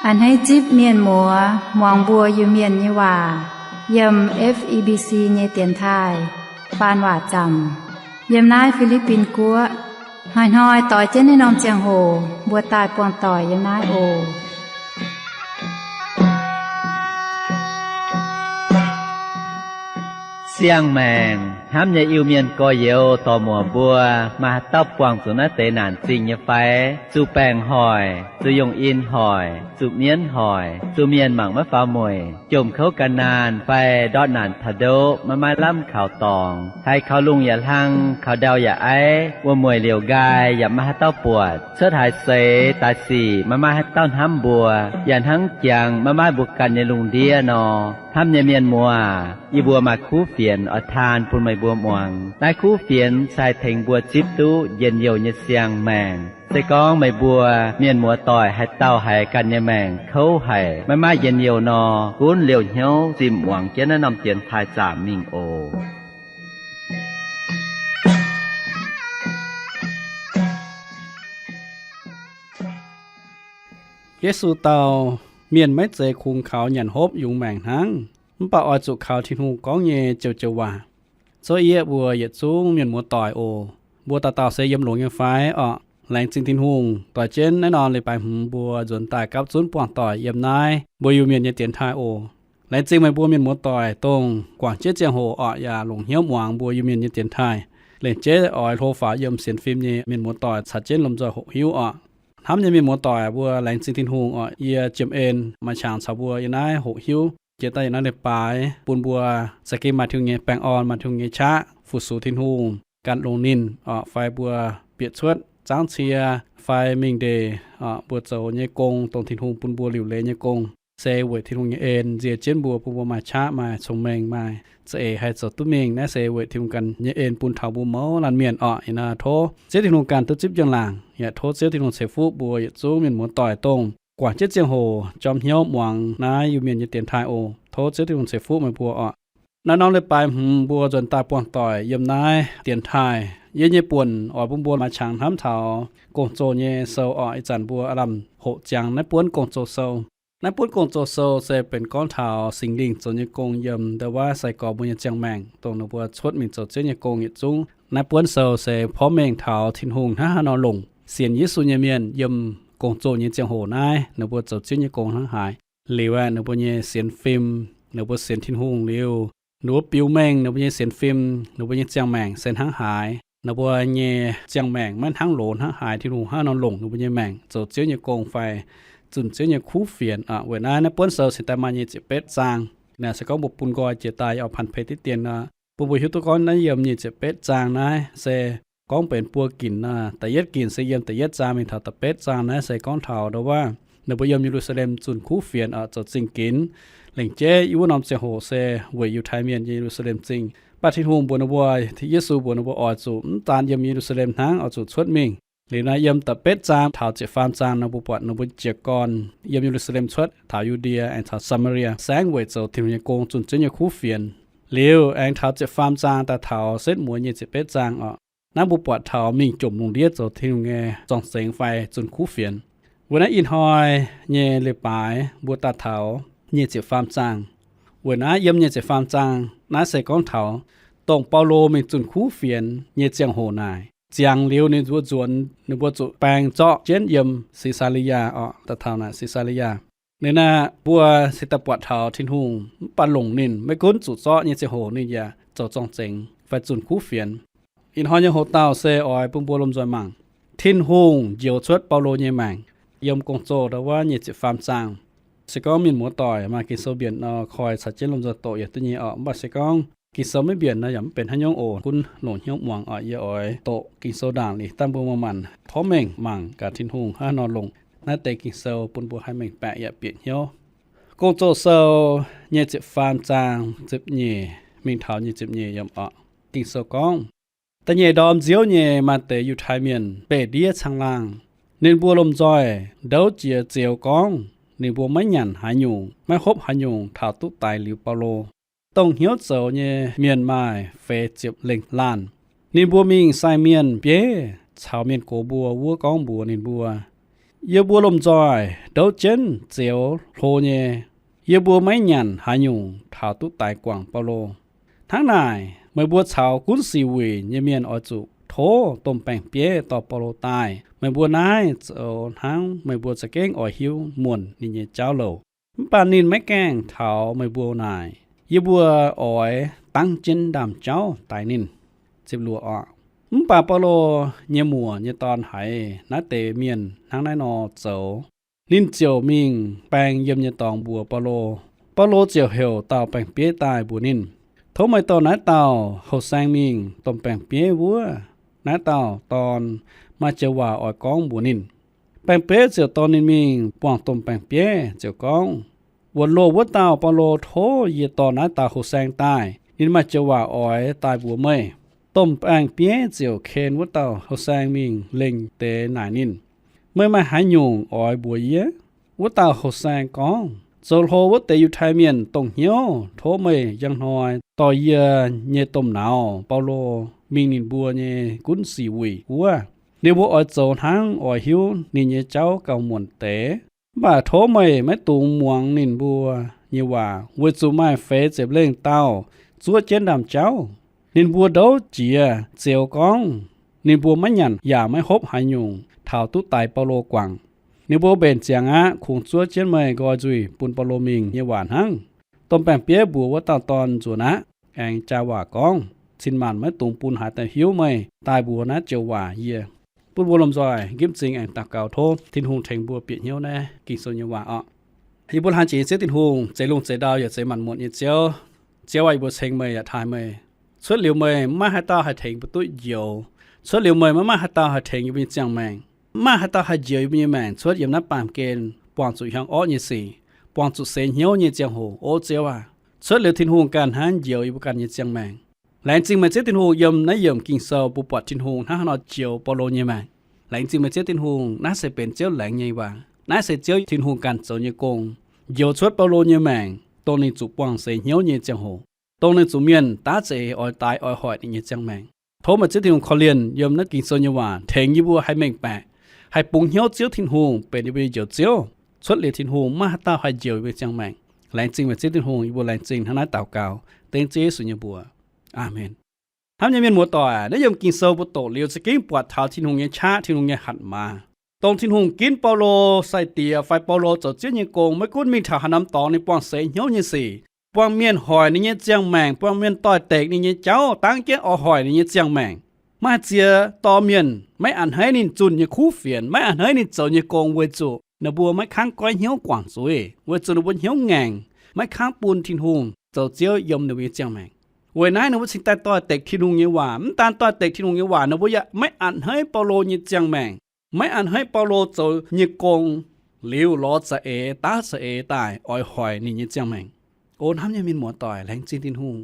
A'hneiv zipv mienh muoz muangx mbuo Iu-Mienh nyei waac yiem F E B C nyei dienx taaih faan waac zaamc yiem naaiv Fi^li^bin Guoqv. Hnoi-hnoi doix jienv naaiv norm ziangh hoc mbuo daaih buangh doic yiem naaiv oc. Siang-maengc hnamv nyei Iu-Mienh gorx-youz dorc-muoc mbuo, maaih haaix dauh buangh zuqc naaiv deix naanc zingh nyei fai? Zuqc baengc hoic, zuqc yungh in hoic, zuqc mienv hoic, zuqc mienh mangc maiv faaux mueic, jomc kouv gan naanh fai ndortv naanc taux ndoqv maiv maaih lamh kaux dorngx, haiz kaux lungh yaac hlang, kaux ndau yaac aiv, wuom-mueic liouc nqaai yaac maiv maaih haaix dauh buatc, cuotv haaix seix daaih sic maiv maaih haaix dauh hnamv mbuo, yaac hnangv jangx maiv maaih mbuo ganh nyei lungh ndiev nor. Hnamv nyei mienh muoz, yie mbuo maaih kuv fienx oix taan bun meih mbuo muangx. Naaiv kuv fienx se haih tengx mbuo zipv duqv njien-youh nyei siang-maengc. Se gorngv meih mbuo mienh muoz-doic haaix dauh haiz ganh nyei maengc kouv haic, maiv maaih njien-youh nor, gunv liouh hnyouv zimh muangx jienv naaiv norm dienx taaih zaamc mingh oc. Yesu dau, mienh maiv zeiz kungx kaux nyanc hopv yungz maengc hnangv, mv baac oix zuqc kaux Tin-Hungh gorngv nyei joux-joux waac. Zouv yieqv mbuo yietc zungv mienh muoz-doic oc. Mbuo dauh dauh se yiem longx nyei fai orqc? Laengz zingh Tin-Hungh doix jienv naaiv norm leiz-baaix hmz mbuo nzuonx daaih gapv zunv buangh doic yiem naaiv mbuo Iu-Mienh nyei dienx taaih oc. Laengz zingh meih mbuo mienh muoz-doic dongh guangc jienv ziangh hoc orqc yaac longc hnyouv muangx mbuo Iu-Mienh nyei dienx taaih. Laengz jeiv oix hlo faaux yiem sienx fim nyei mienh muoz-doic caux jienv lomh nzoih hoqc hiuv orqc. Hnamv nyei mienh muoz-doic mbuo, laengz zingh Tin-Hungh orqc, yie Jiem En maaih qangx caux mbuo yiem naaiv hoqc hiuv. Jiex daaih yiem naaiv leiz-baaix bun mbuo za'gengh maaih Tin-Hungh nyei baengh orn, maaih Tin-Hungh nyei qaqv fu-sux Tin-Hungh, gan longx ninh orqc, fai mbuo bieqc cuotv zangv cie fai mingh ndeic orqc, mbuo zoux nyei gong dongh Tin-Hungh bun mbuo liuc leiz nyei gong, se weic Tin-Hungh nyei en nzie jienv mbuo, bun mbuo maaih qaqv, maaih cong-mengh, maaih za'eix haih zoux duqv mingh. Naaiv se weic Tin-Hungh ganh nyei en bun taux mbuo mouz laanh mienh orqc. Ih naaiv tov Ziouv Tin-Hungh ganh duqv zipv njang-laangc, yaac tov Ziouv Tin-Hungh ceix fuqv mbuo yietc zungv mienh muoz-doic dongh guangc jienv ziangh hoc jorm hnyouv muangx naaiv Iu-Mienh nyei dienx taaih oc. Tov Ziouv Tin-Hungh ceix fuqv meih mbuo orqc. Naaiv norm leiz-baaix hmz mbuo nzuonx daaih buangh doic yiem naaiv dienx taaih, yie nyei buonc oix bun mbuo maaih qangx hnamv taux Gong-Zoh nyei sou orqc. Ih zanc mbuo aav lamh hoqc ziangx naaiv buonv Gong-Zoh sou. Naaiv buonv Gong-Zoh sou se benx gorngv taux Singx Lingh zoux nyei gong yiem ndau wuov sai-gorx mbuo nyei ziangh maengc, dongh ninh mbuo cuotv mingh zoux Ziouv nyei gong yietc zungv. Naaiv buonv sou se porv mengh taux Tin-Hungh hnangv haaix nor longc sienx Yesu nyei mienh yiem Gong-Zoh nyei ziangh hoc naaiv ninh mbuo zoux Ziouv nyei gong hnangv haaix. Liuz aeqv, ninh mbuo nyei sienx fim, ninh mbuo sienx Tin-Hungh liuz, ninh mbuo biux mengh ninh mbuo nyei sienx fim, ninh mbuo nyei ziangh maengc se hnangv haaix. Ninh mbuo nyei ziangh maengc maiv hnangv loz hnangv haaix, Tin-Hungh hnangv nor longc ninh mbuo nyei maengc zoux Ziouv nyei gong fai zunh Ziouv nyei kuv fienx. Weic naaiv, naaiv buonv sou cingx daaih maaih nyic ziepc betv zaang. Naaiv se gorngv mbuo bun nqoi jiex daaih oix pan peix diqv dien nor, bun mbuo hiuv duqv gorngv naaiv yiem nyic ziepc betv zaang naaiv se gorngv benx buo ginc. Da'yietv ginc se yiem da'yietv zaang mingh taux da'betv zaang. Naaiv se gorngv taux ndau wuov ninh mbuo yiem Ye^lu^saa^lem zunh kuv fienx oc, zoux zingh ginx. Lengc jeiv yiem wuov norm ziangh hoc se weic Yiutai Mienh yiem Ye^lu^saa^lem zingh. Mv baac Tin-Hungh mbuox ninh mbuo, Yesu mbuox ninh mbuo oix zuqc mv daan yiem Ye^lu^saa^lem hnangv, oix zuqc cuotv mingh. Liuz naaiv yiem da'betv zaang taux ziepc faam zaang nor, mbuo buatc ninh mbuo jiez gorn yiem Ye^lu^saa^lem cuotv taux Yu^ndie aengx taux Saa^maa^lie Saengv weic zoux Tin-Hungh nyei gong, zunh Ziouv nyei kuv fienx. Liuz aengx taux ziepc faam zaang daaih taux setv mueiz nyic ziepc betv zaang oc. Naaiv mbuo buatc taux mingh jomc lungh ndiev zoux Tin-Hungh nyei zorng-zengx fai zunh kuv fienx. Weic naaiv ih hnoi nyei leiz-baaix mbuo daaih taux nyic ziepc faam zaang. Weic naaiv yiem nyic ziepc faam zaang naaiv se gorngv taux dongh Baulo mingh zunh kuv fienx nyei ziangh hoc naaic. Ziangx liuz ninh mbuo nzuonx, ninh mbuo zuqc baeng zorqv jienv yiem Se^saa^le^yaa oc, daaih taux naaic Se^saa^le^yaa. Ninh aeqv, mbuo se daaih buatc taux Tin-Hungh mv baac longc ninh, maiv gunv zuqc zorqv nyei ziangh hoc ninh yaac zoux zorng-zengx fai zunh kuv fienx. Ih hnoi nyei hoc-dauh se oix bun mbuo lomh nzoih mangc Tin-Hungh njoux cuotv Baulo nyei maengc yiem Gong-Zoh ndau wuov nyic ziepc faam zaang. Se gorngv mienh muoz-doic maaih Ging-Sou mbienc nor, koi caux jienv lomh nzoih doqc yaac duqv nyei oc. Mv baac se gorngv Ging-Sou maiv mbienc nor, yaac mv benx haaix nyungc oc. Gunv longc hnyouv muangx oc. Yie oix doqc Ging-Sou ndaangc liuz, dangh mbuo maaih maanc porv mengh mangc gaax Tin-Hungh hnangv haaix nor longc naaiv deix Ging-Sou bun mbuo haih mengh baeqc yaac bieqc hnyouv. Gong-Zoh sou nyic ziepc faam zaang ziepc nyeic mingh taux nyic ziepc nyeic yiemc oc. Ging-Sou gorngv, Da'nyeic ndorm nziouv nyei maaih deix Yiutai Mienh beih ndiev caangh laangh. Ninh mbuo lomh nzoih ndouv jiex zioux gorngv ninh mbuo maiv nyanc haaix nyungc, maiv hopv haaix nyungc taux duqv daix liuz Baulo. Dongh hnyouv zoux nyei mienh maaih feix ziepc lengh laanh. Ninh mbuo mingh sai mienh bieiv caux mienh gox mbuo wuov gorngv mbuox ninh mbuo, Yie mbuo lomh nzoih ndouv jienv zioux hlo nyei. Yie mbuo maiv nyanc haaix nyungc taux duqv daix guangc Baulo. Hnangv naaic, meih mbuo caux gunv sic wuic nyei mienh oix zuqc tov domh baeng-bieiv dorh Baulo daaih. Meih mbuo naaiv zoux hnangv meih mbuo za'gengh oix hiuv muonc ninh nyei jauv louc. Mv baac ninh maiv gaengh taux meih mbuo naaic. Yie mbuo oix dangv jienv ndaamv-jauv daix ninh. Mv baac Baulo nyei muoc nyei dorn haiz naaiv deix mienh hnangv naaiv nor zoux, ninh ziouc mingh baeng yiem nyei dorngx mbuox Baulo. Baulo ziouc heuc dauh baeng-bieiv daaih mbuox ninh, Tov meih dorh naaiv dauh houh saeng mingh. Domh baeng-bieiv wuov, naaiv dauh dorn maaih joux waac oix gorngv mbuox ninh. Baeng-bieiv ziouc dorh ninh mingh buangh domh baeng-bieiv ziouc gorngv, Wuonx loh wuov dauh Baulo tov yie dorh naaiv dauh houh saeng daaih. Ninh maaih joux waac oix daaih mbuox meih. Domh baeng-bieiv ziouc ken wuov dauh houh saeng mingh lengc deix naaic ninh, Meih maaih haaix nyungc oix mbuox yie? Wuov dauh houh saeng gorngv, Zoux hlo wuov deix Yiutai Mienh dongh hnyouv tov meih njang hnoi dorh yie nyei domh nauz Baulo mingh ninh mbuo nyei gunv sic wuic wuov. Ninh mbuo oix zoux hnangv oix hiuv ninh nyei jauv gauh muonc deix. Mv baac tov meih maiv dungx muangx ninh mbuo nyei waac, weic zuqc maaih feix ziepc lengh dauh zuov jienv ndaamv-jauv. Ninh mbuo ndouv jiex zioux gorngv ninh mbuo maiv nyanc yaac maiv hopv haaix nyungc taux duqv daix Baulo guangc. Ninh mbuo mbenc ziangx aqv, kungx zuov jienv meih nqoi nzuih bun Baulo mingh nyei waac hnangv. Domh baeng-bieiv mbuox wuov dauh dorn nzuonx aqv, aengx jaa waac gorngv, Cin-maanc maiv dungx bun haaix dauh hiuv meih daaih mbuox naaiv joux waac yie. Bun mbuo lomh nzoih nqipv m'zing aengx daux gaux tov Tin-Hungh tengx mbuo bieqc hnyouv naaiv Ging-Sou nyei waac orqc. Yie mbuo laanh jiex nyei Ziouv Tin-Hungh, zeix lungh zeix ndau yaac zeix maanc muotc nyei Ziouv. Ziouv aah, yie mbuo ceng meih yaac taaih meih. Cuotv liuz meih maiv maaih haaix dauh haih tengx mbuo duqv njoux. Cuotv liuz meih maiv maaih haaix dauh haih tengx yie mbuo nyei ziangh maengc. Maiv maaih haaix dauh haih njoux yie mbuo nyei maengc cuotv yiem naaiv baamh gen buangh zuqc hiuang orqv nyei sic, buangh zuqc seix hnyouv nyei ziangh hoc. O Ziouv aac, cuotv liuz Tin-Hungh ganh hnangv njoux yie mbuo ganh nyei ziangh maengc. Laengz zingh meih Ziouv Tin-Hungh yiem naaiv yiemc Ging-Sou mbuo buatc Tin-Hungh hnangv haaix nor njoux Baulo nyei maengc. Laengz zingh meih Ziouv Tin-Hungh, naaiv se benx Ziouv laengz nyei waac. Naaiv se Ziouv Tin-Hungh ganh zoux nyei gong, njoux cuotv Baulo nyei maengc, dongh ninh zuqc buangh seix hnyouv nyei ziangh hoc, dongh ninh zuqc mienh daav za'eix oix daix oix hoic ninh nyei ziangh maengc. Tov meih Ziouv Tin-Hungh korv-lienh yiem naaiv Ging-Sou nyei waac tengx yie mbuo haih mengh baeqc, haih bungx hnyouv Ziouv Tin-Hungh benx yie mbuo nyei Njoux Ziouv. Cuotv liuz Tin-Hungh maiv maaih haaix dauh haih njoux yie mbuo nyei ziangh maengc. Laengz zingh meih Ziouv Tin-Hungh, yie mbuo laengz zingh hnangv naaiv daux gaux dengv Ziouv Yesu nyei mbuox. Aamen. Hnamv nyei mienh muoz-doic, naaiv yiem Ging-Sou mbuo doqc liuz za'gengh buatc taux Tin-Hungh nyei qaqv, Tin-Hungh nyei hatc maaz. Dongh Tin-Hungh ginv Baulo sai-diex fai Baulo zoux Ziouv nyei gong, maiv gunv mingh taux haaix norm dorngx ninh buangh seix hnyouv nyei sic, buangh mienh hoic ninh nyei ziangh maengc, buangh mienh doix-dekc ninh nyei jauv, dangv jienv oix hoic ninh nyei ziangh maengc. Maaih ziex dorh mienh maiv a'hneiv ninh zunh nyei kuv fienx, maiv a'hneiv ninh zoux nyei gong weic zuqc ninh mbuo maiv kangv goiv hnyouv guangc zuiz, weic zuqc ninh mbuo hnyouv ngaengc, maiv kangv bun Tin-Hungh zoux Ziouv yiem ninh mbuo nyei ziangh maengc. Weic naaiv ninh mbuo cingx daaih doix-dekc Tin-Hungh nyei waac. Mv daan doix-dekc Tin-Hungh nyei waac, ninh mbuo yaac maiv a'hneiv Baulo nyei ziangh maengc, maiv a'hneiv Baulo zoux nyei gong, liuz lorz za'eix daav za'eix daaih oix hoic ninh nyei ziangh maengc. O hnamv nyei mienh muoz-doic, laengz zingh Tin-Hungh.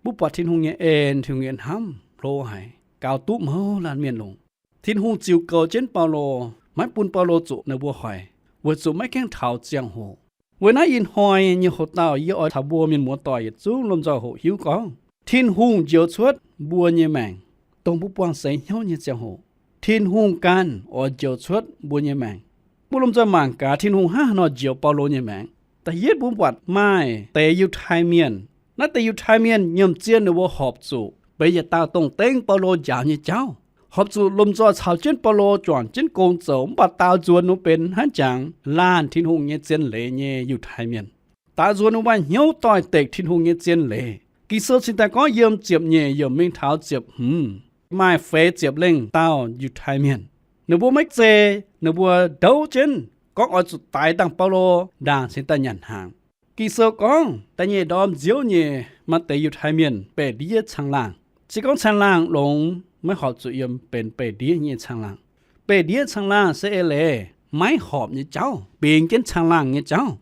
Mbuo buatc Tin-Hungh nyei en, Tin-Hungh nyei hnamv hlo haic, gaux duqv mouz laanh mienh longc. Tin-Hungh ziux goux jienv Baulo, maiv bun Baulo zuqc ninh mbuo hoic, weic zuqc maiv gaengh taux ziangh hoc. Weic naaiv ih hnoi nyei hoc-dauh yie oix taux mbuo mienh muoz-doic yietc zungv lomh nzoih hoqc hiuv gorngv, Tin-Hungh njoux cuotv mbuo nyei maengc, dongh mbuo buangh seix hnyouv nyei ziangh hoc, Tin-Hungh ganh oix njoux cuotv mbuo nyei maengc. Mbuo lomh nzoih mangc gaax Tin-Hungh hnangv haaix nor njoux Baulo nyei maengc. Da'yietv mbuo buatc maaih deix Yiutai Mienh. Naaiv deix Yiutai Mienh nyiemc zien ninh mbuo horpc zuqc benx yietc dauh dongh dengv Baulo njaaux nyei jauv, horpc zuqc lomh nzoih caux jienv Baulo juangc jienv gong zoux, mv baac daaux nzuonx ninh mbuo benx hnangv jangx laanh Tin-Hungh nyei zien leiz nyei Yiutai Mienh. Daaux nzuonx ninh mbuo maaih hnyouv doix-dekc Tin-Hungh nyei zien leiz. Ging-Sou cingx daaih gorngv yiem ziepc nyeic yiemc mingh taux ziepc hmz, maaih feix ziepc lengh dauh Yiutai Mienh. Ninh mbuo maiv zei, ninh mbuo ndouv jienv gorngv oix zuqc daix dangh Baulo ndaangc cingx daaih nyanc hnaangx. Ging-Sou gorngv da'nyeic ndorm nziouv nyei maaih deix Yiutai Mienh beih ndiev caangh laangh. Se gorngv caangh laangh longx, maiv horpc zuqc yiem benx beih ndiev nyei caangh laangh. Beih ndiev caangh laangh se eix leiz maiv horpc nyei jauv, bingx jienv caangh laangh nyei jauv.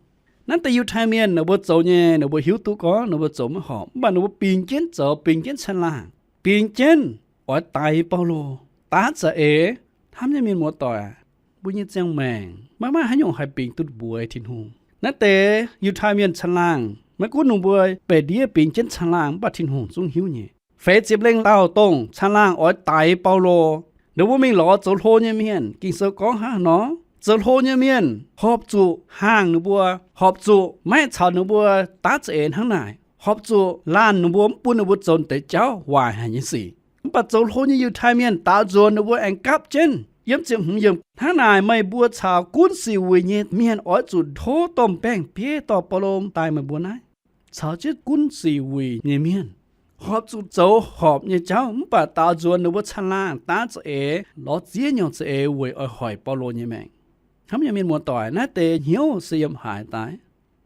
Naaiv deix Yiutai Mienh ninh mbuo zoux nyei, ninh mbuo hiuv duqv gorngv ninh mbuo zoux maiv horpc, mv baac ninh mbuo bingx jienv zoux, bingx jienv caangh laangh, bingx jienv oix daix Baulo. Daav za'eix, hnamv nyei mienh muoz-doic, mbuo nyei ziangh maengc maiv maaih haaix nyungc haih bingx duqv mbuox Tin-Hungh. Naaiv deix Yiutai Mienh caangh laangh, maiv gunv ninh mbuo beih ndiev bingx jienv caangh laangh, mv baac Tin-Hungh zungv hiuv nyei. Feix ziepc lengh dauh dongh caangh laangh oix daix Baulo, ninh mbuo mingh lorz zoux hlo nyei mienh. Ging-Sou gorngv hnangv haaix nor? Zoux hlo nyei mienh horpc zuqc haangh ninh mbuo, horpc zuqc maiv caux ninh mbuo daav za'eix hnangv naaic, horpc zuqc laanh ninh mbuo, mv bun ninh mbuo zoux deix jauv waaic haic nyei sic. Mv baac zoux hlo nyei Yiutai Mienh daaux nzuonx ninh mbuo aengx gapv jienv yiem ziepc hmz yiemc, Hnangv naaic meih mbuo caux gunv sic wuic nyei mienh oix zuqc tov domh baeng-bieiv dorh Baulo daaih meih mbuo naaiv. Caux jienv gunv sic wuic nyei mienh horpc zuqc zoux horpc nyei jauv, mv baac daaux nzuonx ninh mbuo caangh laangh daav za'eix, lorz ziex nyungc za'eix weic oix hoic Baulo nyei maengc. Hnamv nyei mienh muoz-doic, naaiv deix hnyouv se yiem haaix daaih?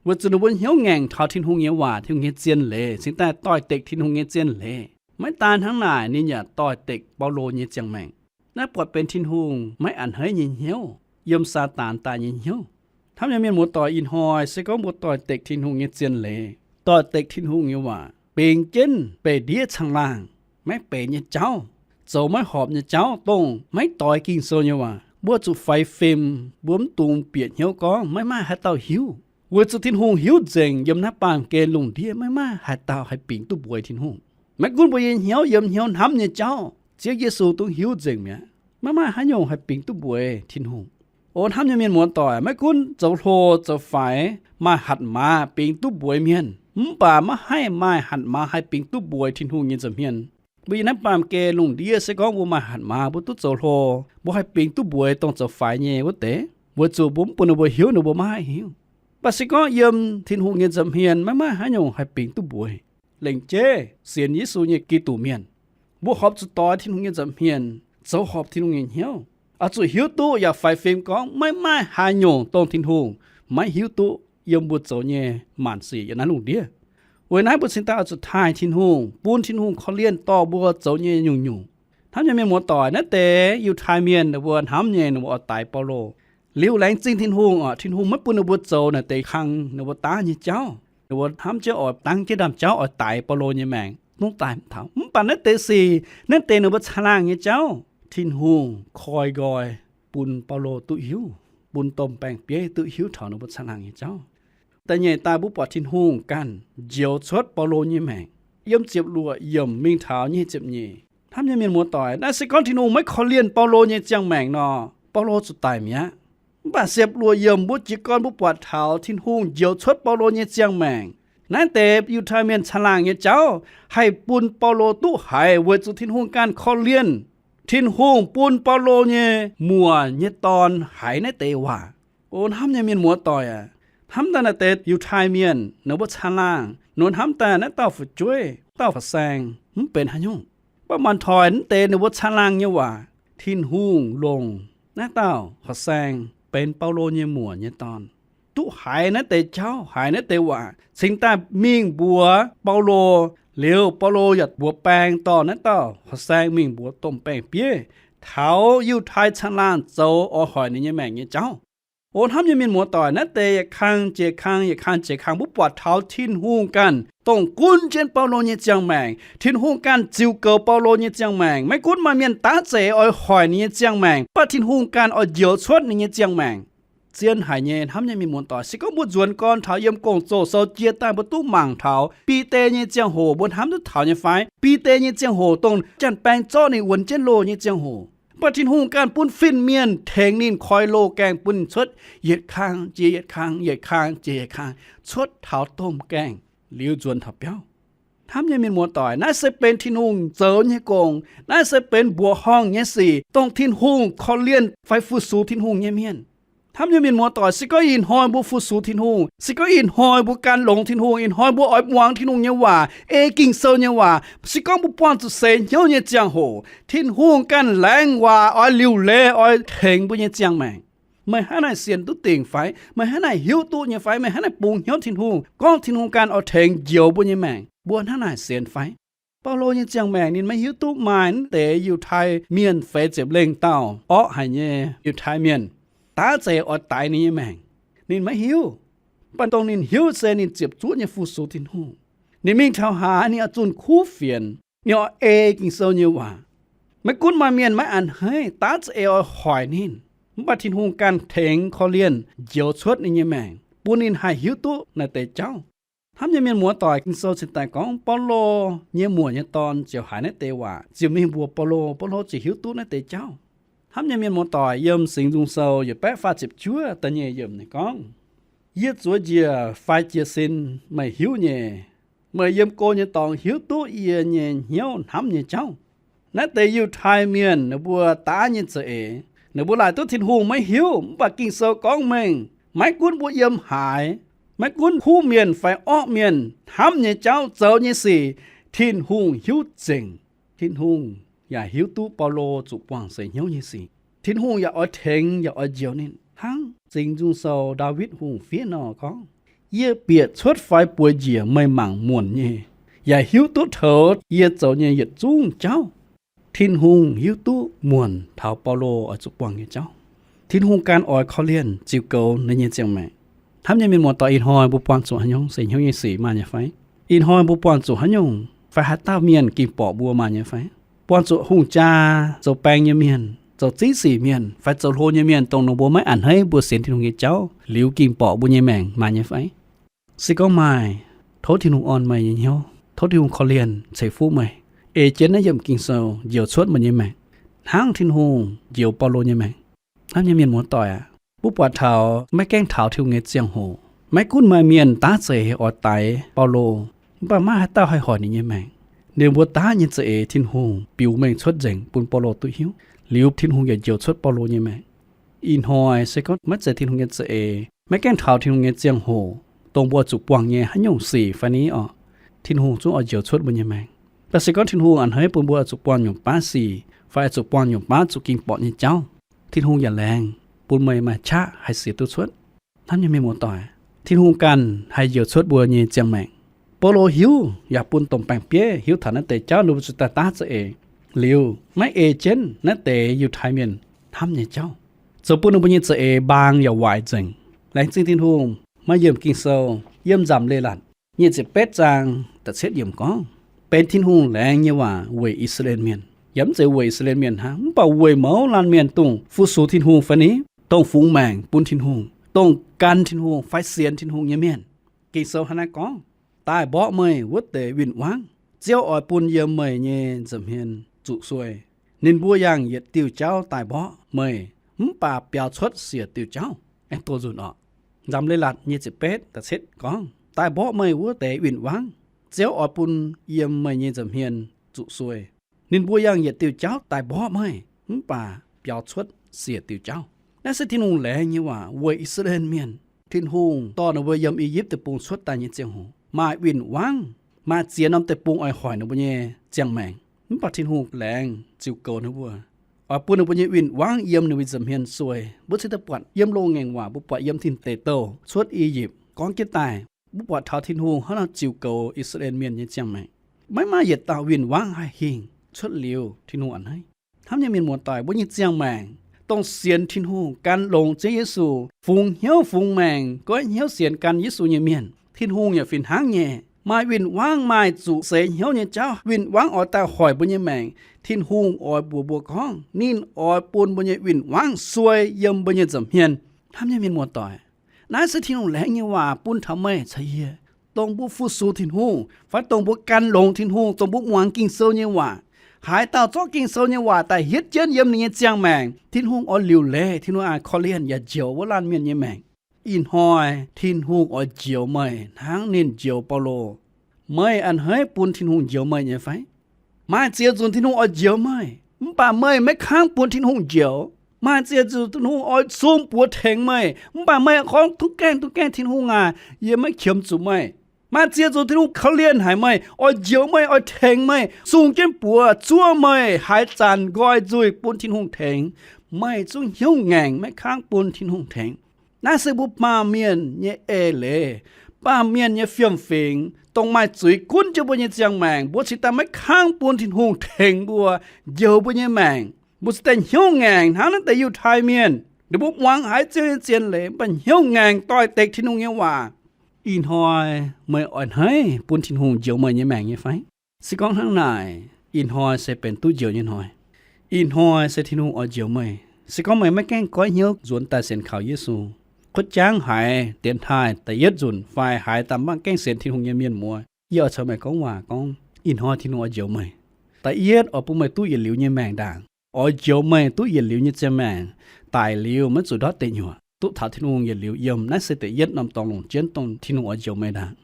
Weic zuqc ninh mbuo hnyouv ngaengc taux Tin-Hungh nyei waac, Tin-Hungh nyei zien leiz, cingx daaih doix-dekc Tin-Hungh nyei zien leiz. Maiv daan hnangv naaic, ninh yaac doix-dekc Baulo nyei ziangh maengc. Naaiv buatc benx Tin-Hungh maiv a'hneiv nyei hnyouv, yiem Saadaan daaih nyei hnyouv. Hnamv nyei mienh muoz-doic, ih hnoi se gorngv mbuo doix-dekc Tin-Hungh nyei zien leiz, doix-dekc Tin-Hungh nyei waac, bingx jienv beih ndiev caangh laangh, maiv benx nyei jauv, zoux maiv horpc nyei jauv, dongh maiv doix Ging-Sou nyei waac, mbuo zuqc faix fim, mbuo mv dungx bieqc hnyouv gorngv maiv maaih haaix dauh hiuv, weic zuqc Tin-Hungh hiuv nzengc. Yiem naaiv baamh gen lungh ndiev maiv maaih haaix dauh haih bingx duqv mbuox Tin-Hungh. Maiv gunv mbuo nyei hnyouv yiem hnyouv hnamv nyei jauv, Ziouv Yesu dongh hiuv nzengc mi'aqv. Maiv maaih haaix nyungc haih bingx duqv mbuox Tin-Hungh. O hnamv nyei mienh muoz-doic, maiv gunv zoux hlo zoux faix, maaih hatc maaz bingx duqv mbuox mienh, mv baac maiv haih maaih hatc maaz haih bingx duqv mbuox Tin-Hungh nyei nza'hmien. Mbuo yiem naaiv baamh gen lungh ndiev se gorngv mbuo maaih hatc maaz, mbuo duqv zoux hlo, mbuo haih bingx duqv mbuox dongh zoux faix nyei wuov deix, weic zuqc mbuo mv bun ninh mbuo hiuv, ninh mbuo maiv haih hiuv. Mv baac se gorngv yiem Tin-Hungh nyei nza'hmien maiv maaih haaix nyungc haih bingx duqv mbuox. Lengc jeiv sienx Yesu nyei Giduc mienh, mbuo horpc zuqc doix Tin-Hungh nyei nza'hmien, zoux horpc Tin-Hungh nyei hnyouv, oix zuqc hiuv duqv yaac faix fim gorngv maiv maaih haaix nyungc dongh Tin-Hungh maiv hiuv duqv yiem mbuo zoux nyei maanc sic yiem naaiv lungh ndiev. Weic naaiv mbuo cingx daaih oix zuqc taaih Tin-Hungh, bun Tin-Hungh korv-lienh dorh mbuo zoux nyei nyungc-nyungc. Hnamv nyei mienh muoz-doic, naaiv deix Yiutai Mienh ninh mbuo hnamv nyei, ninh mbuo oix daix Baulo. Liuz laengz zingh Tin-Hungh oc, Tin-Hungh maiv bun ninh mbuo zoux naaic deix kang ninh mbuo daav nyei jauv. Ninh mbuo hnamv jienv oix dangv jienv ndaamv-jauv oix daix Baulo nyei maengc, dongh daaih mv taux. Mv baac naaiv deix sic, naaiv deix ninh mbuo caangh laangh nyei jauv, Tin-Hungh koi nqoi bun Baulo duqv hiuv, bun domh baeng-bieiv duqv hiuv taux ninh mbuo caangh laangh nyei jauv. Da'nyeic daaih mbuo buatc Tin-Hungh ganh njoux cuotv Baulo nyei maengc. Yiem ziepc luoqc yiemc mingh taux nyic ziepc nyeic. Hnamv nyei mienh muoz-doic, naaiv se gorngv Tin-Hungh maiv korv-lienh Baulo nyei ziangh maengc nor, Baulo zuqc daic mi'aqv. Mv baac ziepc luoqc yiemc mbuo jiez gorn mbuo buatc taux Tin-Hungh njoux cuotv Baulo nyei ziangh maengc. Naaiv deix Yiutai Mienh caangh laangh nyei jauv haih bun Baulo duqv haiz weic zuqc Tin-Hungh ganh korv-lienh. Tin-Hungh bun Baulo nyei muoc nyei dorn haiz naaiv deix waac. O hnamv nyei mienh muoz-doic aac, hnamv daaih naaiv deix Yiutai Mienh ninh mbuo caangh laangh, ninh mbuo hnamv daaih naaiv dauh fu'jueiv, dauh horqc saeng mv benx haaix nyungc. Mv baac mangc taux naaiv deix ninh mbuo caangh laangh nyei waac, Tin-Hungh longc naaiv dauh horqc saeng benx Baulo nyei muoc nyei dorn, duqv haiz naaiv deix jauv, haiz naaiv deix waac, cingx daaih mingh mbuox Baulo. Liuz Baulo yaac mbuox baeng dorh naaiv dauh horqc saeng mingh mbuox domh baeng-bieiv taux Yiutai caangh laangh zoux oix hoic ninh nyei maengc nyei jauv. O hnamv nyei mienh muoz-doic, naaiv deix yietc kang jiex kang, yietc kang jiex kang, mbuo buatc taux Tin-Hungh ganh dongh gunv jienv Baulo nyei ziangh maengc. Tin-Hungh ganh ziux goux Baulo nyei ziangh maengc. Maiv gunv maaih mienh daav za'eix oix hoic ninh nyei ziangh maengc, mv baac Tin-Hungh ganh oix njoux cuotv ninh nyei ziangh maengc. Zien haic nyei, hnamv nyei mienh muoz-doic, se gorngv mbuo nzuonx gorn taux yiem Gong-Zoh sou jiex daaih mbuo duqv mangc taux Bide nyei ziangh hoc, mbuo hnamv duqv taux nyei fai? Bide nyei ziangh hoc dongh janx-baeng zorqv ninh wuonx jienv loh nyei ziangh hoc. Mv baac Tin-Hungh ganh bun fin-mienh tengx ninh koi loh gaengh bun ninh cuotv yietc kang jiex yietc kang, yietc kang jiex yietc kang, cuotv taux domh gaengh liuz nzuonx taux biauv. Hnamv nyei mienh muoz-doic, naaiv se benx Tin-Hungh zoux nyei gong. Naaiv se benx mbuoqc horngh nyei sic, dongh Tin-Hungh korv-lienh fai fu-sux Tin-Hungh nyei mienh. Hnamv nyei mienh muoz-doic, se gorngv ih hnoi mbuo fu-sux Tin-Hungh, se gorngv ih hnoi mbuo gan longx Tin-Hungh, ih hnoi mbuo oix muangx Tin-Hungh nyei waac, ei Ging-Sou nyei waac, se gorngv mbuo buangh zuqc seix hnyouv nyei ziangh hoc, Tin-Hungh ganh laengz waac oix liuc leiz oix tengx mbuo nyei ziangh maengc. Meih hnangv naaic sienx duqv dingc fai? Meih hnangv naaic hiuv duqv nyei fai? Meih hnangv naaic bungx hnyouv Tin-Hungh, gorngv Tin-Hungh ganh oix tengx njoux mbuo nyei maengc, mbuo hnangv naaic sienx fai? Baulo nyei ziangh maengc ninh maiv hiuv duqv maaih naaiv deix Yiutai Mienh feix ziepc lengh dauh orqv haic nyei Yiutai Mienh daav za'eix oix daix ninh nyei maengc. Ninh maiv hiuv. Mv baac dongh ninh hiuv se ninh ziepc zuoqv nyei fu-sux Tin-Hungh. Ninh mingh taux haaix ninh oix zunh kuv fienx, ninh oix ei Ging-Sou nyei waac. Maiv gunv maaih mienh maiv a'hneiv, daav za'eix oix hoic ninh, mv baac Tin-Hungh ganh tengx korv-lienh njoux cuotv ninh nyei maengc, bun ninh haih hiuv duqv naaiv deix jauv. Hnamv nyei mienh muoz-doic, Ging-Sou cingx daaih gorngv Baulo nyei muoc nyei dorn ziouc haiz naaiv deix waac, ziouc mingh mbuox Baulo. Baulo ziouc hiuv duqv naaiv deix jauv. Hnamv nyei mienh muoz-doic, yiem Singx Nzung Sou yietc baeqv faah ziepc juov da'nyeic yiemc ninh gorngv, Yie zuov njiec fai jiez sin meih hiuv nyei. Meih yiem go nyei dorngx hiuv duqv yie nyei hnyouv hnamv nyei jauv. Naaiv deix Yiutai Mienh ninh mbuo daav nyei za'eix, ninh mbuo laaic duqv Tin-Hungh maiv hiuv, mv baac Ging-Sou gorngv mengh, maiv gunv mbuo yiem haaix, maiv gunv kuv mienh fai orqv mienh hnamv nyei jauv, zoux nyei sic, Tin-Hungh hiuv nzengc. Tin-Hungh yaac hiuv duqv Baulo zuqc buangh seix hnyouv nyei sic. Tin-Hungh yaac oix tengx yaac oix njoux ninh. Hnangv Singx Nzung Sou Ndaawitv Hungh fiev nor gorngv, Yie bieqc cuotv fai bueix njiec meih mangc muonc nyei, yaac hiuv duqv taux yie zoux nyei yietc zungv jauv. Tin-Hungh hiuv duqv muonc taux Baulo oix zuqc buangh nyei jauv. Tin-Hungh ganh oix korv-lienh ziux goux ninh nyei ziangh maengc. Hnamv nyei mienh muoz-doic, ih hnoi mbuo buangh zuqc haaix nyungc seix hnyouv nyei sic maaih nyei fai? Ih hnoi mbuo buangh zuqc haaix nyungc fai haaix dauh mienh ging borqc mbuo maaih nyei fai? Buangh zuqc hungh jaa, zoux baeng nyei mienh, zoux zingv sic mienh, fai zoux hlo nyei mienh, dongh ninh mbuo maiv a'hneiv mbuo sienx Tin-Hungh nyei jauv liuz ging borqc mbuo nyei maengc maaih nyei fai? Se gorngv maaih, tov Tin-Hungh orn meih nyei hnyouv, tov Tin-Hungh korv-lienh ceix fuqv meih, ei jienv naaiv yiemc Ging-Sou njoux cuotv meih nyei maengc, hnangv Tin-Hungh njoux Baulo nyei maengc. Hnamv nyei mienh muoz-doic aac, mbuo buatc taux maiv gaengh taux Tin-Hungh nyei ziangh hoc, maiv gunv maaih mienh daav za'eix oix daix Baulo, mv baac maiv haaix dauh haih hoic ninh nyei maengc. Ninh mbuo daav nyei za'eix Tin-Hungh biux mengh cuotv nzengc bun Baulo duqv hiuv. Liuz Tin-Hungh yaac njoux cuotv Baulo nyei maengc. Ih hnoi se gorngv maiv zeiz Tin-Hungh nyei za'eix, maiv gaengh taux Tin-Hungh nyei ziangh hoc, dongh mbuo zuqc buangh nyei haaix nyungc sic fai ni orqc, Tin-Hungh zungv oix njoux cuotv mbuo nyei maengc. Mv baac se gorngv Tin-Hungh a'hneiv bun mbuo oix zuqc buangh nyungc baav sic, fai oix zuqc buangh nyungc baav zuqc ging borqc nyei jauv, Tin-Hungh yaac laengz bun meih maaih qaqv haih sienx duqv cuotv. Hnamv nyei mienh muoz-doic, Tin-Hungh ganh haih njoux cuotv mbuo nyei ziangh maengc. Baulo hiuv yaac bun domh baeng-bieiv hiuv taux naaiv deix jauv, ninh mbuo zuqc daaih daav za'eix. Liuz maiv ei jienv naaiv deix Yiutai Mienh hnamv nyei jauv, zoux bun ninh mbuo nyei za'eix mbaang yaac waaic nzengc. Laengz zingh Tin-Hungh, maaih yiemc Ging-Sou yiem Nzamc Leiz-Latc nyic ziepc betv zaang da'cietv yiemc gorngv, Benx Tin-Hungh laengz nyei waac weic I^saa^laa^en Mienh. Yaac mv zeiz weic I^saa^laa^en Mienh hnangv, mv baac weic mouz laanh mienh dongh fu-sux Tin-Hungh fai ni, dongh fungx maengc bun Tin-Hungh, dongh gan Tin-Hungh fai sienx Tin-Hungh nyei mienh. Ging-Sou hnangv naaiv gorngv, Daaih mborqv meih wuov deix win-wangv, Ziouv oix bun yiem meih nyei nza'hmien zuqc sueih. Ninh mbuo yangh yietc diuh jauv daaih mborqv meih, mv baac biaux cuotv siec diuh jauv. Aengx doz nzunc orqc. Nzamc Leiz-Latc nyic ziepc betv da'cietv gorngv, Daaih mborqv meih wuov deix win-wangv, Ziouv oix bun yiem meih nyei nza'hmien zuqc sueih. Ninh mbuo yangh yietc diuh jauv daaih mborqv meih, mv baac biaux cuotv siec diuh jauv. Naaiv se Tin-Hungh laengz nyei waac weic I^saa^laa^en Mienh. Tin-Hungh dorh ninh mbuo yiem I^yipv Deic-Bung cuotv daaih nyei ziangh hoc maaih win-wangv, maaih ziex norm deic-bung oix hoic ninh mbuo nyei ziangh maengc. Mv baac Tin-Hungh laengz ziux goux ninh mbuo, oix bun ninh mbuo nyei win-wangv yiem ninh mbuo nza'hmien sueih. Mbuo cingx daaih buatc yiem loz-ngaengc waac, mbuo buatc yiem Tin Deic Douh cuotv I^yipv gorngv jienv daaih, mbuo buatc taux Tin-Hungh hnangv nor ziux goux I^saa^laa^en Mienh nyei ziangh maengc. Maiv maaih yietc dauh win-wangv haih hingh cuotv liuz Tin-Hungh a'hneiv. Hnamv nyei mienh muoz-doic, mbuo nyei ziangh maengc dongh sienx Tin-Hungh, gan longx Ziouv Yesu, fungx hnyouv fungx maengc, goiv hnyouv sienx gan Yesu nyei mienh, Tin-Hungh yaac fih hnangv nyei maaih win-wangv, maaih zuqc seix hnyouv nyei jauv, win-wangv oix daaih hoic mbuo nyei maengc. Tin-Hungh oix mbuox mbuo gorngv ninh oix bun mbuo nyei win-wangv suei yiem mbuo nyei nza'hmien. Hnamv nyei mienh muoz-doic, naaiv se Tin-Hungh laengz nyei waac bun taux meih caux yie, dongh mbuo fu-sux Tin-Hungh fai dongh mbuo gan longx Tin-Hungh, dongh mbuo muangx Ging-Sou nyei waac. Haaix dauh zorqv Ging-Sou nyei waac daaih hietv jienv yiem ninh nyei ziangh maengc, Tin-Hungh oix liuc leiz, Tin-Hungh oix korv-lienh yaac njoux wuov laanh mienh nyei maengc. Ih hnoi Tin-Hungh oix njoux meih hnangv ninh njoux Baulo. Meih a'hneiv bun Tin-Hungh njoux meih nyei fai? Maaih ziex nzunc Tin-Hungh oix njoux meih, mv baac meih maiv kangv bun Tin-Hungh njoux. Maaih ziex nzunc Tin-Hungh oix sung buoz tengx meih, mv baac meih gorngv, Duqv gaengh, duqv gaengh, Tin-Hungh aac, yie maiv qiemx zuqc meih. Maaih ziex nzunc Tin-Hungh korv-lienh haic meih, oix njoux meih, oix tengx meih, sung jienv buoz zuov meih, haaix zanc nqoi nzuih bun Tin-Hungh tengx, meih zungv hnyouv ngaengc, maiv kangv bun Tin-Hungh tengx. Naaiv se mbuo baamh mienh nyei eix leiz, baamh mienh nyei fiem-fingx, dongh maaih zuiz gunv jienv mbuo nyei ziangh maengc. Mbuo cingx daaih maiv kangv bun Tin-Hungh tengx mbuo, njoux mbuo nyei maengc. Mbuo cingx daaih hnyouv ngaengc hnangv naaiv deix Yiutai Mienh. Ninh mbuo muangx haiz Ziouv nyei zien leiz, mv baac hnyouv ngaengc doix-dekc Tin-Hungh nyei waac. Ih hnoi meih oix a'hneiv bun Tin-Hungh njoux meih nyei maengc nyei fai? Se gorngv hnangv naaic, ih hnoi se benx duqv njoux nyei hnoi. Ih hnoi se Tin-Hungh oix njoux meih. Se gorngv meih maiv gaengh goiv hnyouv nzuonx daaih sienx kaux Yesu, kuotv jangv haiz dienx taaih da'yietv nzunc fai haiz daaih maiv gaengh sienx Tin-Hungh nyei mienh muoz, yie oix caux meih gorngv waac gorngv, ih hnoi Tin-Hungh oix njoux meih. Da'yietv, oix bun meih duqv yietc liuz nyei maengc ndaangc. oix njoux meih duqv yietc liuz nyei ziangh maengc, daic liuz maiv zuqc ndortv deic nyuoqc, duqv taux Tin-Hungh yietc liuz yiem. Naaiv se da'yietv norm dorngx longc jienv dongh Tin-Hungh oix njoux meih ndaangc.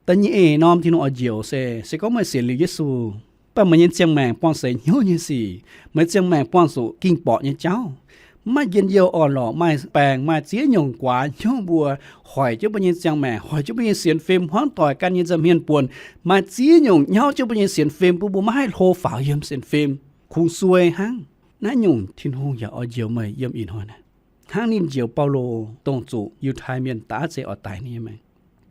Da'nyeic norm Tin-Hungh oix njoux se, se gorngv meih sienx liuz Yesu, mv baac meih nyei ziangh maengc buangh seix hnyouv nyei sic, meih ziangh maengc buangh zuqc ging-borqc nyei jauv, maiv njien-youh orn-lorqc, maaih baengc maaih ziex nyungc guaax hnyouv mbuo, hoic jienv mbuo nyei ziangh maengc, hoic jienv mbuo nyei sienx fim, hmuangv doic, ganh nyei nza'hmien buonc, maaih ziex nyungc nyauv jienv mbuo nyei sienx fim, bun mbuo maiv haih hlo faaux yiem sienx fim, kungx suei hnangv. Naaiv nyungc Tin-Hungh yaac oix njoux meih yiem ih hnoi naaic, hnangv ninh njoux Baulo, dongh zuqc Yiutai Mienh daav zeiz oix daix ninh nyei maengc.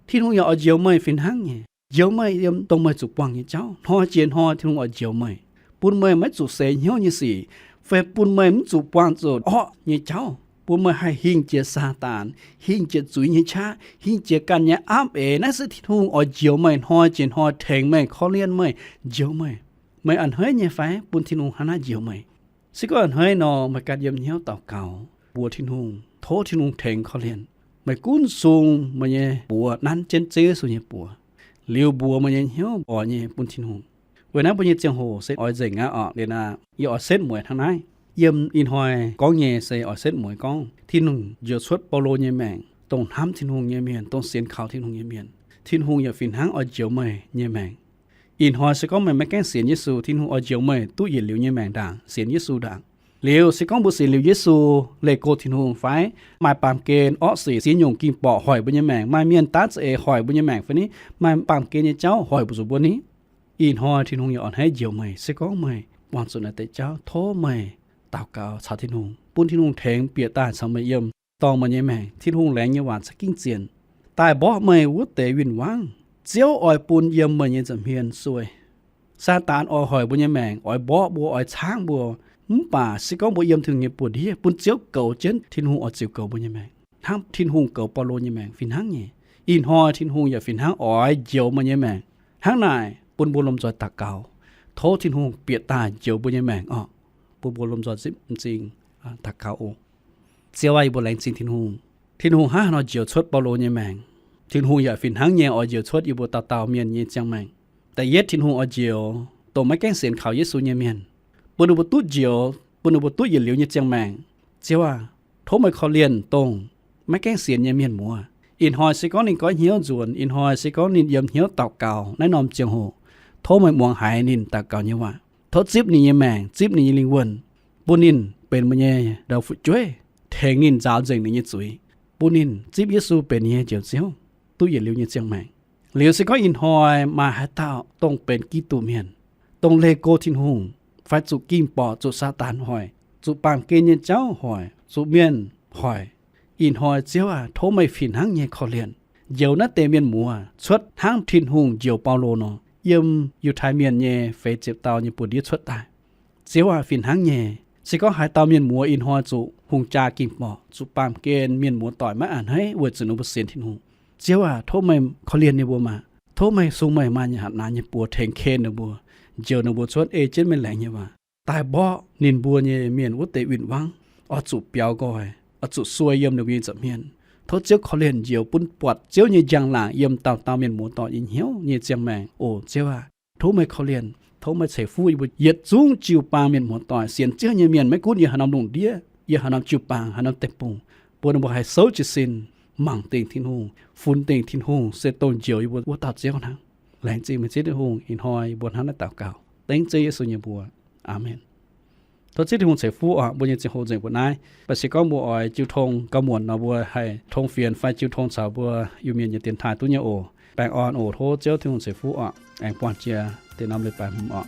Tin-Hungh yaac oix njoux meih fih hnangv nyei, njoux meih yiem dongh meih zuqc buangh nyei jauv. Hnoi jiex hnoi Tin-Hungh oix njoux meih, bun meih maiv zuqc seix hnyouv nyei sic, fai bun meih mv zuqc buangh zuqc orqv nyei jauv, bun meih haih hingh jiex Saadaan, hingh jiex zuiz nyei qaqv, hingh jiex ganh nyei aapv eix. Naaiv se Tin-Hungh oix njoux meih, hnoi jiex hnoi tengx meih, korv-lienh meih, njoux meih. Meih a'hneiv nyei fai bun Tin-Hungh hnangv naaiv njoux meih? Se gorngv a'hneiv nor, meih ganh yiem hnyouv daux gaux mbuox Tin-Hungh, tov Tin-Hungh tengx korv-lienh. Meih gunv sung meih nyei buoz nanv jienv Ziouv Yesu nyei buoz, liuz mbuox meih nyei hnyouv oix nyei bun Tin-Hungh. Weic naaiv mbuo nyei ziangh hoc se oix nzengc aqv orqc. Liuz naaic yie oix setv mueiz hnangv naaiv. Yiem ih hnoi gorngv nyei se oix setv mueiz gorngv Tin-Hungh njoux cuotv Baulo nyei maengc, dongh hnamv Tin-Hungh nyei mienh, dongh sienx kaux Tin-Hungh nyei mienh, Tin-Hungh yaac fih hnangv oix njoux meih nyei maengc. Ih hnoi se gorngv meih maiv gaengh sienx Yesu, Tin-Hungh oix njoux meih duqv yietc liuz nyei maengc ndaangc, sienx Yesu ndaangc. Liuz se gorngv mbuo sienx liuz Yesu, leih go Tin-Hungh fai maaih baamh gen orqv sic ziex nyungc ging-borqc hoic mbuo nyei maengc, maaih mienh daav za'eix hoic mbuo nyei maengc fai ni, maaih baamh gen nyei jauv hoic zuqc mbuo ni, ih hnoi Tin-Hungh yaac oix hneiv njoux meih. Se gorngv meih buangh zuqc naaiv deix jauv, tov meih daux gaux caux Tin-Hungh, bun Tin-Hungh tengx bieqc daaih caux meih yiem, dorh meih nyei maengc. Tin-Hungh laengz nyei waac za'gengh zien, daaih mborqv meih wuov deix win-wangv. Ziouv oix bun yiem meih nyei nza'hmien suei. Saadaan oix hoic mbuo nyei maengc, oix mborqv mbuo, oix caangv mbuo. Mv baac se gorngv mbuo yiem Tin-Hungh nyei buoz-ndiev, bun Ziouv goux jienv, Tin-Hungh oix ziouc goux mbuo nyei maengc, hnangv Tin-Hungh goux Baulo nyei maengc fih hnangv nyei. Ih hnoi Tin-Hungh yaac fih hnangv oix njoux meih nyei maengc. Hnangv naaic, bun mbuo lomh nzoih daux gaux, tov Tin-Hungh bieqc daaih njoux mbuo nyei maengc orqc. Bun mbuo lomh nzoih zipv m'zing daux gaux oc. Ziouv aac, yie mbuo laengz zingh Tin-Hungh. Tin-Hungh hnangv haaix nor njoux cuotv Baulo nyei maengc, Tin-Hungh yaac fih hnangv nyei oix njoux cuotv yie mbuo dauh dauh mienh nyei ziangh maengc. Da'yietv, Tin-Hungh oix njoux dongh maiv gaengh sienx kaux Yesu nyei mienh, bun ninh mbuo duqv njoux, bun ninh mbuo duqv yietc liuz nyei ziangh maengc. Ziouv aac, tov meih korv-lienh dongh maiv gaengh sienx nyei mienh muoz. Ih hnoi se gorngv ninh goiv hnyouv nzuonx, ih hnoi se gorngv ninh yiem hnyouv daux gaux naaiv norm ziangh hoc, tov meih muangx haiz ninh daux gaux nyei waac. Tov zipv ninh nyei maengc, zipv ninh nyei lingh wuonh, bun ninh benx meih nyei ndau fu'jueiv, tengx ninh nzaaux nzengc ninh nyei zuiz, bun ninh zipv Yesu benx ninh nyei Njoux Ziouv, duqv yietc liuz nyei ziangh maengc. Liuz se gorngv ih hnoi maaih haaix dauh dongh benx Giduc mienh, dongh leih go Tin-Hungh, fai zuqc ging-borqc, zuqc Saadaan hoic, zuqc baamh gen nyei jauv hoic, zuqc mienh hoic, ih hnoi Ziouv aac, tov meih fih hnangv nyei korv-lienh, njoux naaiv deix mienh muoz cuotv hnangv Tin-Hungh njoux Baulo nor, yiem Yiutai Mienh nyei feix ziepc dauh nyei buoz-ndiev cuotv daaih. Ziouv aac, fih hnangv nyei, se gorngv haaix dauh mienh muoz ih hnoi zuqc hungh jaa ging-borqc, zuqc baamh gen mienh muoz-doic maiv a'hneiv weic zuqc ninh mbuo sienx Tin-Hungh, Ziouv aac, tov meih korv-lienh ninh mbuo maah! Tov meih sung meih maaih nyei hatc naanx nyei buoz tengx ken ninh mbuo, njoux ninh mbuo cuotv ei jienv meih laengz nyei waac, daaih mborqv ninh mbuo nyei mienh wuov deix win-wangv, oix zuqc biaux nqoi, oix zuqc suei yiem ninh mbuo nyei nza'hmien. Tov Ziouv korv-lienh njoux bun buatc Ziouv nyei njang-laangc yiem dauh dauh mienh muoz-doic nyei hnyouv nyei ziangh maengc oc. Ziouv aac, tov meih korv-lienh, tov meih ceix fuqv yie mbuo yietc zungv jiu-baang mienh muoz-doic, sienx Ziouv nyei mienh, maiv gunv yiem haaix norm lungh ndiev, yiem haaix norm jiu-baang, haaix norm deic-bung, bun ninh mbuo haih souv jiez sin, mangc dingc Tin-Hungh, funx dingc Tin-Hungh se dongh njoux yie mbuo wuov dauh Ziouv hnangv. Laengz zingh meih Ziouv Tin-Hungh, ih hnoi yie mbuo hnangv naaiv daux gaux dengv Ziouv Yesu nyei mbuox. Aamen. Tov Ziouv Tin-Hungh ceix fuqv oc. Mbuo nyei ziangh hoc nzengc mbuo naaiv, baac se gorngv mbuo oix jiu tong gauh muonc nor, mbuo haih tong fienx fai jiu tong caux mbuo Iu-Mienh nyei dienx taaih duqv nyei oc. Baengh orn oc. Tov Ziouv Tin-Hungh ceix fuqv oc. Aengx buangh jiex deix norm leiz-baaix hmz oc.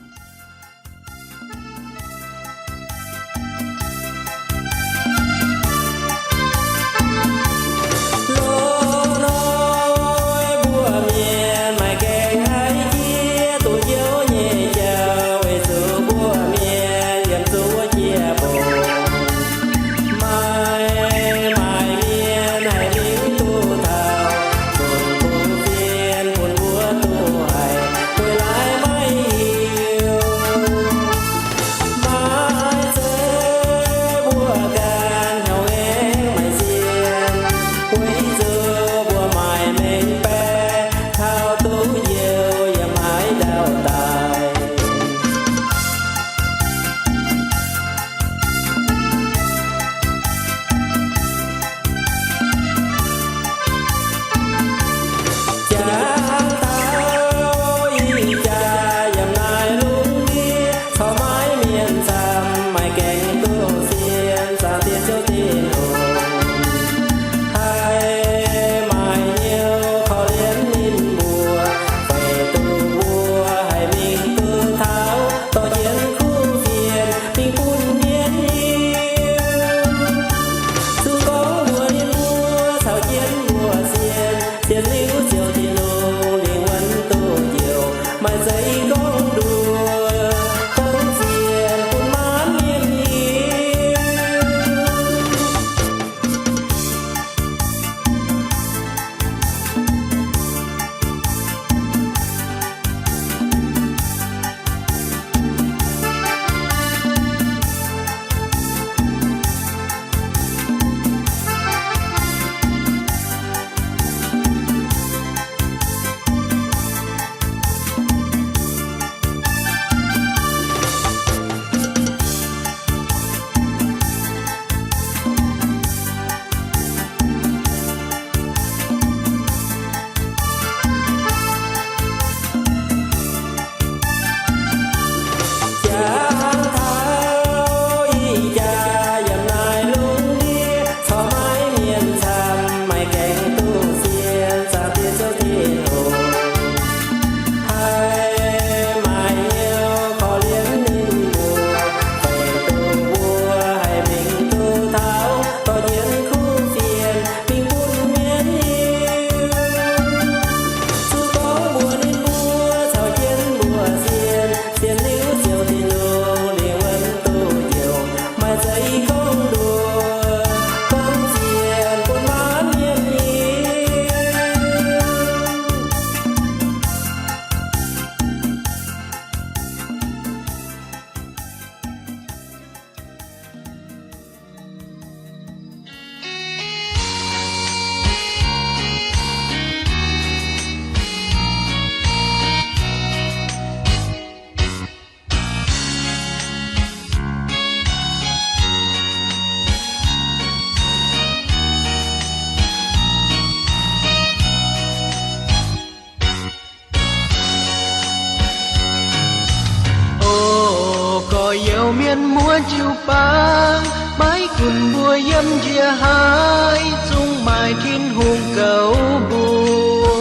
Mienh muoz jiu-baang, maiv gunv mbuo yiem njiec haaix, zungv maaih Tin-Hungh goux mbuo.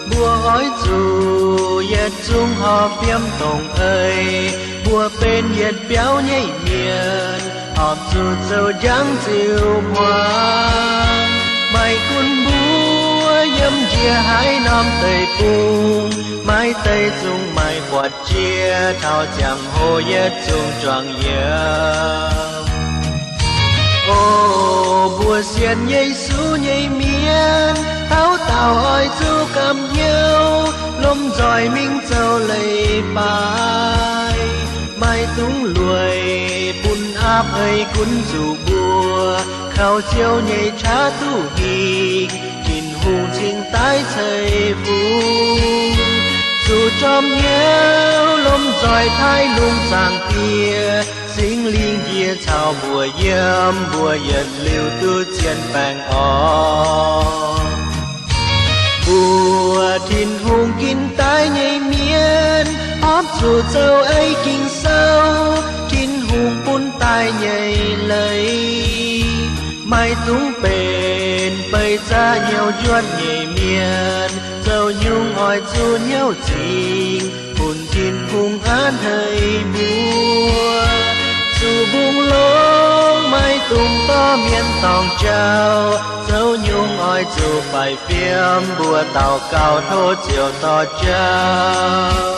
Mbuo oix zuqc yietc zungv horpc fiem dongh ei. Mbuo benx yietc biauv nyei mienh, horpc zuqc zoux njang ziux hmuangx. Maiv gunv mbuo yiem njiec haaix norm deic-bung, maiv deix zungv maaih buatc jiex taux ziangh hoc yietc zungv juangc yiem. O mbuo sienx Yesu nyei mienh, dauh dauh oix zuqc gamh hnyouv, lomh nzoih mingh zoux leiz-baaix. Maiv dungx lueic bun aapv hei gunv zuqc mbuo, kaux Ziouv nyei qaqv duqv hingh, Tin-Hungh cingx daaih ceix fungx. Zuqc jorm hnyouv lomh nzoih taaih lungh zaangc Diex, Singx Lingh njiec caux mbuo yiem, mbuo yietc liuz duqv zien baengh orn. Mbuo Tin-Hungh ginv daaih nyei mienh, horpc zuqc zoux ei Ging-Sou, Tin-Hungh bun daaih nyei leiz. Maiv dungx benx beiv zaqc hnyouv njuotv nyei mienh, zoux nyungc oix zuqc hnyouv zingx, bun Tin-Hungh hnangv haic mbuo. Zuqc mbungh longx maiv dungx dorh mienh dorngc jauv, zoux nyungc oix zuqc faix fiem, mbuo daux gaux tov Ziouv dorh jauv.